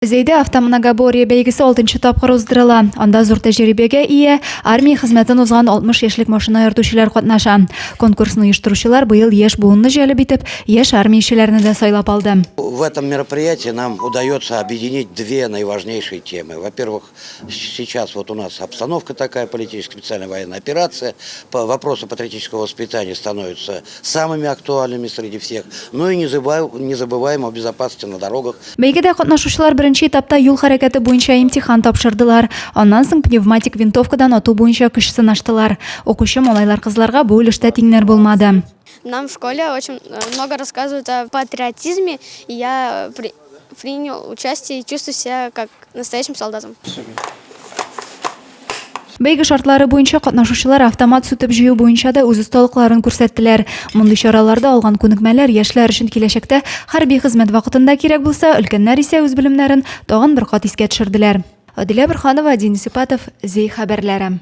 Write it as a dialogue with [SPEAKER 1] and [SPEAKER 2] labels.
[SPEAKER 1] Зәйдә автомногоборье бәйгесе алтынчы тапкыр уздырыла. Анда зур тәҗрибәгә ия, армия хезмәтен узган 60 яшьлек машина йөртүчеләр катнаша. Конкурсны оештыручылар быел яшь буынны җәлеп итеп, яшь армиячеләрне дә сайлап алды.
[SPEAKER 2] В этом мероприятии нам удается объединить две наиважнейшие темы. Во-первых, сейчас вот у нас обстановка такая, политическая специальная военная операция, вопросы патриотического воспитания становятся самыми актуальными среди всех. Ну и не забываем, не забываем о безопасности на дорогах.
[SPEAKER 1] Бәйгедә катнашучылар беренче этапта юл хәрәкәте буенча имтихан тапшырдылар. Аннан соң пневматик винтовкадан ату буенча көч сынаштылар. Укучы малайлар-кызларга бу өлештә тиңнәр булмады.
[SPEAKER 3] Нам в школе очень много рассказывают о патриотизме, и я принял участие и чувствую себя как настоящим солдатом.
[SPEAKER 1] Бәйге шартлары буенча катнашучылар автомат сүтеп җыю буенча да үз осталыкларын күрсәттеләр. Мондый чараларда алган күнекмәләр яшьләр өчен киләчәктә хәрби хезмәт вакытында кирәк булса, өлкәннәр исә үз белемнәрен тагын бер кат искә төшерделәр. Адилә Борһанова, Денис Ипатов, Зәй хәбәрләре.